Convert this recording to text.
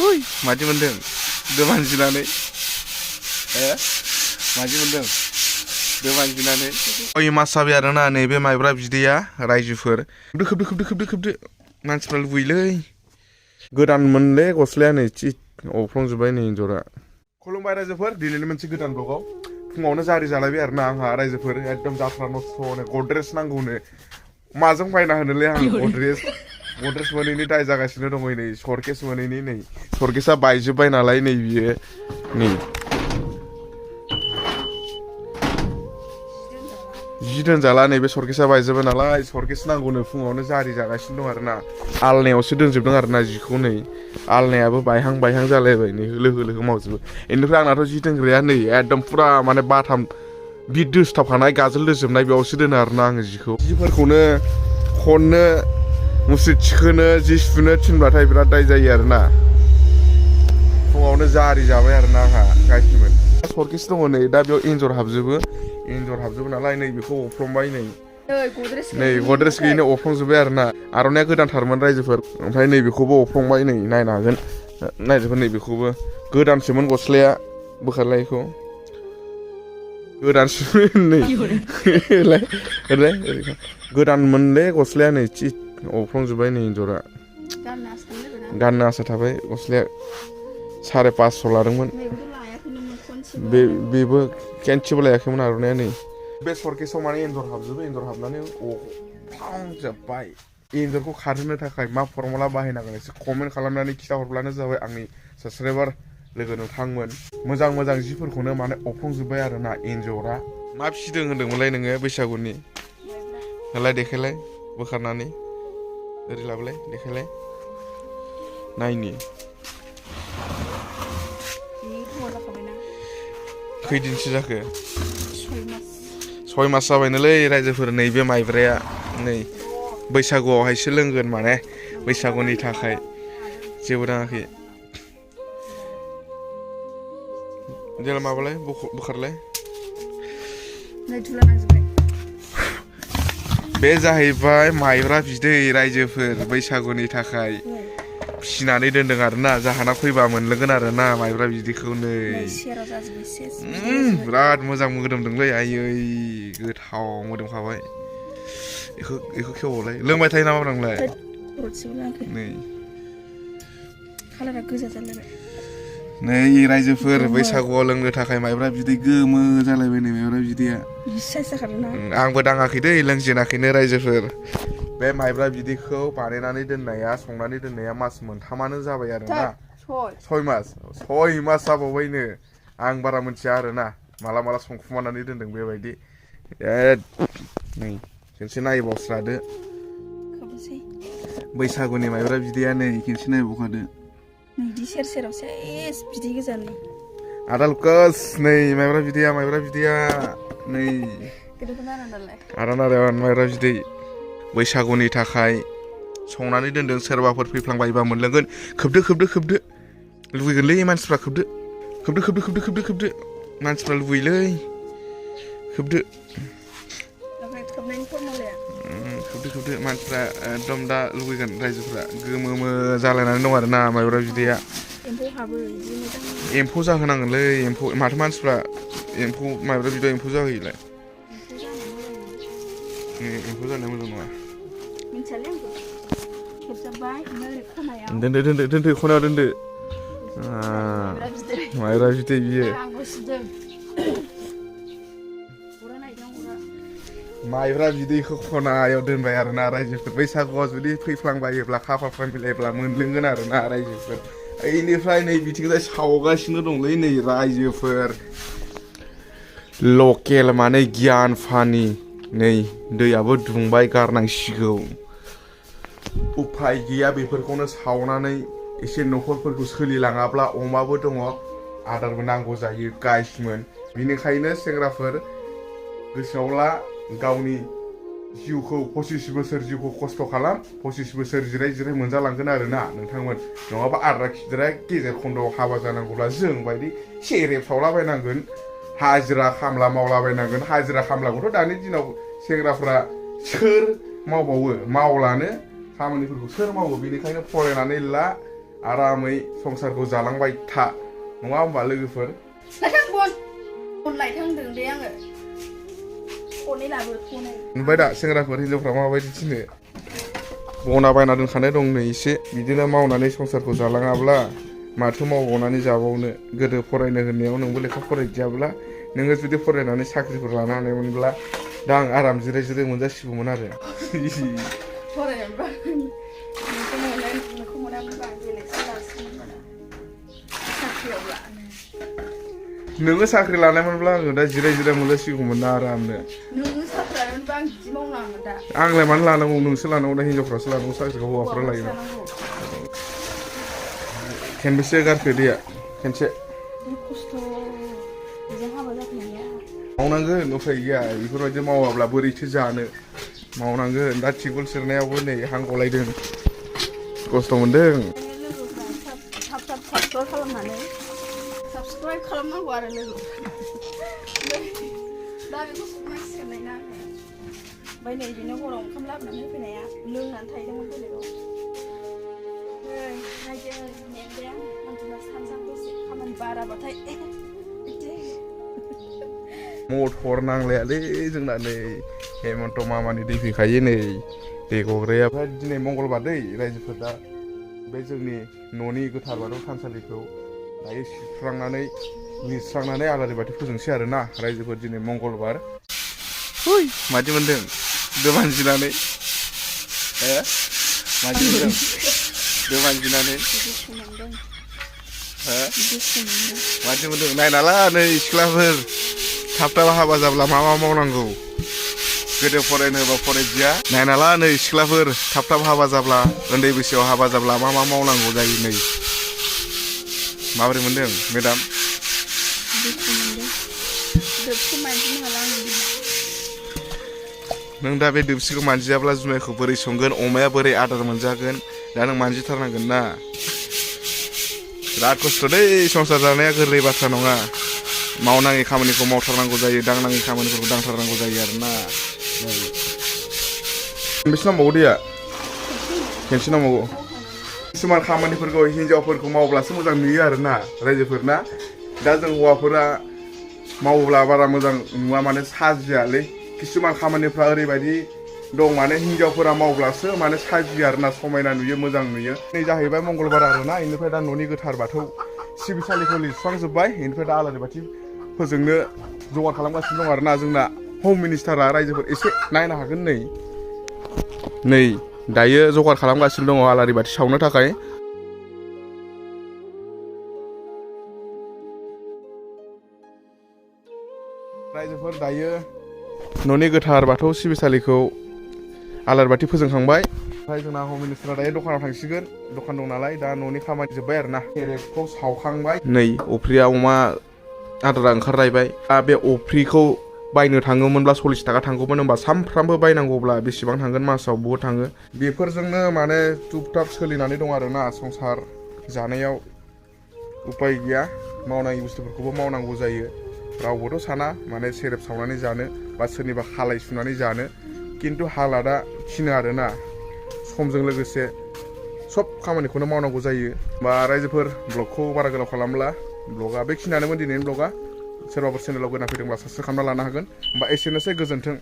Hui, maju mendeng. Depan jinane. Maju mendeng. Depan jinane. Oh iya masa biarana nैबे माइब्रा बिदैया रायजोफोर. खोबदो. मानसिफ्रा लुबैलै. गोदान मोनले गस्लाया नै अफ्लंजोब्बाय नै एन्जरा. खुलुमबाय रायजोफोर, दिनैनि मोनसे गोदान ब्लगाव फुङावनो जारि जालायबाय आरोना आंहा रायजोफोर एकदम जाथ्रा नस्थ'नो गद्रेज नांगौनो. माजों बायना होनोलै आं गद्रेज मोनैनि दाय जागासिनो दङ नै सर्केस मोनैनि नै सर्केसा बायजोब्बाय नालाय नै बियो नै जि दोनजाला नैबे सर्केसा बायजोब्बाय नालाय सर्केस नांगौनो फुङावनो जारि जागासिनो दं आरोना आलनायावसो दोनजोबदों आरोना जिखौ नै आलनायाबो बायहां जालायबाय नै होलो मावजोबो बेनिफ्राय आंनाथ' जि दोनग्राया नै एकदम फुरा माने बाथाम बिद दोसथाबखानाय गाजोल दोजोबनाय बेयावसो दोनो आरोना आङो जिफोरखौनो खननो मुस्रि थिखोनो जि सुनो थिनबाथाय बिराद दाय जायो आरोना फुङावनो जारि जाबाय आरोना आंहा गायखिमोन सर्केस दङ नै दा बेयाव एन्जर हाबजोबो नालाय नै बेखौ अफ्लंबाय नै गद्रेज गैयैनो अफ्लंजोब्बाय आरोना आर'नाइया गोदानथारमोन रायजोफोर ओमफ्राय नै बेखौबो अफ्लंबाय नै नायनो हागोन रायजोफोर नै बेखौबो गोदानसोमोन गस्लाया बोखारलायखौ गोदानसोमोन नै गोदान मोनले गस्लाया नै अफ्लंजोब्बाय नै एन्जरा गाननो आसा थाबाय गस्लाया 550 लादोंमोन बेबो केन्सेबो लायाखैमोन आर'नाइया नै बे सर्केसाव माने एन्जर हाबनानै अफ्लंजोब्बाय एन्जरखौ खारहोनो थाखाय मा फर्मुला बाहायनांगोन एसे कमेन्ट खालामनानै खिथाहरब्लानो जाबाय आंनि साबस्क्राइबार लोगो नोंथांमोन मोजां जिफोरखौनो माने अफ्लंजोब्बाय आरोना एन्जरा मा फिसिदों होनदोंमोनलाय नोङो बैसागुनि होलाय देखायलाय बोखारनानै ओरै लाबोलाय देखायलाय नायनि खैदिनसो जाखो 6 मास जाबायनोलै रायजोफोर नैबे माइब्राया नै बैसागुआवहायसो लोंगोन माने बैसागुनि थाखाय जेबो नाङाखै जेला माबालाय बोखारलाय बे जाहैबाय माइब्रा बिदै रायजोफोर बैसागुनि थाखाय फिसिनानै दोनदों आरोना जाहाना फैबा मोनलोंगोन आरोना माइब्रा बिदैखौ नै बिराद मोजां मोदोमदोंलै आयै गोथाव मोदोमखाबाय बेखौ खेवबावलाय लोंबाय थायो नामा नोंलाय नै कालारा गोजा जालायबाय नै रायजोफोर बैसागुआव लोंनो थाखाय माइब्रा बिदै गोमो जालायबाय नै माइब्रा बिदैया आंबो दाङाखै दै लोंजेनाखैनो रायजोफोर बे माइब्रा बिदैखौ बानायनानै दोननाया संनानै दोननाया मास मोनथामानो जाबाय आरोना 6 मास जाबावबायनो आं बारा मिथिया आरोना माला संखुमानानै दोनदों बेबायदि नै खेनसे नायबावस्रादो बैसागुनि माइब्रा बिदैया नै खेनसे नायबावखादो बिदि सेराव सेस बिदै गोजानो आदालकस नै माइब्रा बिदैया नै आरानारायण माइब्रा बिदै बैसागुनि थाखाय संनानै दोनदों सोरबाफोर फैफ्लांबायबा मोनलोंगोन खोबदो लुबैगोनलै मानसिफ्रा खोबदो मानसिफ्रा लुबैलै खोबदो मानसिफ्रा एकदम दा लुबैगोन रायजोफ्रा गोमो जालायनानै दं आरोना माइब्रा बिदैया एम्फौ जाहोनांगोनलै माथो मानसिफ्रा माइब्रा बिदैयाव एम्फौ जाहोयोलाय एम्फौ जानाया मोजां नङा दोनदो खनायाव दोनदो माइब्रा बिदै बियो माइब्रा बिदैखौ खनायाव दोनबाय आरोना रायजोफोर बैसागुआव जुदि फैफ्लांबायोब्ला खाफालफ्रा मिलायब्ला मोनलोंगोन आरोना रायजोफोर बेनिफ्राय नै बिथिंजाय सावगासिनो दंलै नै रायजोफोर लकेल माने गियान फानि नै दैयाबो दुंबाय गारनांसिगौ उफाय गैया बेफोरखौनो सावनानै एसे न'खरफोरखौ सोलिलाङाब्ला अमाबो दङ आदारबो नांगौ जायो गाइसमोन बिनिखायनो सेंग्राफोर गोसोआव ला गावनि जिउखौ 25 बोसोर जिउखौ खस्थ' खालाम 25 बोसोर जिराय मोनजालांगोन आरोना नोंथांमोन नङाबा आद्रा खिद्रा गेजेर खन्द'आव हाबा जानांगौब्ला जों बायदि सेरेब सावलाबायनांगोन हाजिरा खामला मावलाबायनांगोन हाजिरा खामलाखौथ' दानि दिनाव सेंग्राफ्रा सोर मावबावो मावलानो खामानिफोरखौ सोर मावो बेनिखायनो फरायनानै ला आरामै संसारखौ जालांबाय था नङा होमबा लोगोफोर लायथां बन लायथांदों दे आङो खनै लाबो खनै नुबाय दा सेंग्राफोर हिनजावफ्रा माबायदि थिनो बना बायना दोनखानाय दं नै एसे बिदिनो मावनानै संसारखौ जालाङाब्ला माथो मावबावनानै जाबावनो गोदो फरायनो होनायाव नोंबो लेखा फरायदियाब्ला नोङो जुदि फरायनानै साख्रिफोर लानो हानायमोनब्ला दा आं आराम जिराय जिराय मोनजासिगौमोन आरो फरायनोबा नोंखौ मोनामोनबा आं बेलेगसो लासिगौमोन साख्रियाव लानो नोङो साख्रि लानायमोनब्ला आङो दा जिराय जिराय मोनजासिगौमोन ना आरामनो नोङो साख्रि लानायमोनबा आं बिदि मावनाङामोन दा आंलाय मानो लानांगौ नोंसो लानांगौ ना हिनजावफ्रासो लानांगौ साख्रिखौ हौवाफ्रा लायो खेनबेसे गारखो दैया खेनसे खस्थ' बेजों हाबा जाफैनाया मावनांगोन उफाय गैया बेफोरबायदि मावाब्ला बोरैथो जानो मावनांगोन दा टिबुल सेरनायावबो नै हां गलायदों खस्थ' मोनदों लोगोफ्रा थाब खालामनानै साबसक्राइब खालामनांगौ आरो लोगो दा बेखौ संनांसिगोन ना ओमफ्राय नै बिदिनो हराव ओंखाम लाबोनानै होफैनाया लोंनानै थाहैदोंमोन बेलेगाव नायदो मेंबाय आं उन्दुना सानसां दसे खामानि बाराबाथाय मटर नांलायालै जोंना नै हेमन्त मामानि दै फैखायो नै दै गग्राया ओमफ्राय दिनै मंगलबार दै रायजोफोर दा बे जोंनि न'नि गोथार बाथौ थानसालिखौ दायो सुस्रांनानै लिरस्रांनानै आलारि बाथि फोजोंसै आरो ना रायजोफोर दिनै मंगलबार हुइ मादि मोनदों दो मानजिनानै मादि मोनदों दो मानजिनानै मादि मोनदों नायना ला नै सिख्लाफोर थाब थाब हाबा जाब्ला मा मा मावनांगौ गोदो फरायनो होबा फरायदिया नायना ला नै सिख्लाफोर थाब थाब हाबा जाब्ला उन्दै बैसोआव हाबा जाब्ला मा मा मावनांगौ जायो नै माबोरै मोनदों मेडाम नों दा बे दोबसिखौ मानजियाब्ला जुमायखौ बोरै संगोन अमाया बोरै आदार मोनजागोन दा नों मानजिथारनांगोन ना बिराद खस्थ' दै संसार जानाया गोरलै बाथ्रा नङा मावनाङि खामानिखौ मावथारनांगौ जायो दांनाङि खामानिफोरखौ दांथारनांगौ जायो आरोना बेसे नांबावगौ दैया खेनसे नांबावगौ किसुमान खामानिफोरखौ हिनजावफोरखौ मावब्लासो मोजां नुयो आरोना रायजोफोरना दा जों हौवाफोरा मावोब्ला बारा मोजां नुवा माने साजियालै किसुमान खामानिफ्रा ओरैबायदि दं माने हिनजावफोरा मावब्लासो माने साजियो आरोना समायना नुयो मोजां नुयो नै जाहैबाय मंगलबार आरोना बेनिफ्राय दा न'नि गोथार बाथौ सिबिसालिखौ लिरस्रांजोब्बाय बेनिफ्राय दा आलारि बाथि फोजोंनो जगार खालामगासिनो दं आरोना जोंना हम मिनिस्टारा रायजोफोर एसे नायनो हागोन नै दायो जगार खालामगासिनो दङ आलारि बाथि सावनो थाखाय रायजोफोर दायो न'नि गोथार बाथौ सिबिसालिखौ आलारि बाथि फोजोंखांबाय ओमफ्राय जोंना हम मिनिस्टारा दायो दखानाव थांसिगोन दखान दं नालाय दा न'नि खामानि जोब्बाय आरोना सेरेबखौ सावखांबाय नै अफ्रिया अमा आदारा ओंखारलायबाय दा बे अफ्रिखौ बायनो थाङोमोनब्ला 40 थाखा थांगौमोन होनबा सानफ्रामबो बायनांगौब्ला बेसेबां थांगोन मासाव बहुद थाङो बेफोरजोंनो माने टुप टाप सोलिनानै दं आरोना संसार जानायाव उपाय गैया मावनाङि बुस्थुफोरखौबो मावनांगौ जायो रावबोथ' साना माने सेरेब सावनानै जानो बा सोरनिबा खालाय सुनानै जानो खिन्थु हालादा थिनो आरोना समजों लोगोसे सब खामानिखौनो मावनांगौ जायो बा रायजोफोर ब्लगखौ बारा गोलाव खालामला ब्लगा बेखिनियानोमोन दिनैनि ब्लगा सोरबाफोर चेनेलाव गोदान फैदोंब्ला साबस्क्राइब खालामना लानो हागोन होमबा एसेनोसै गोजोन्थों।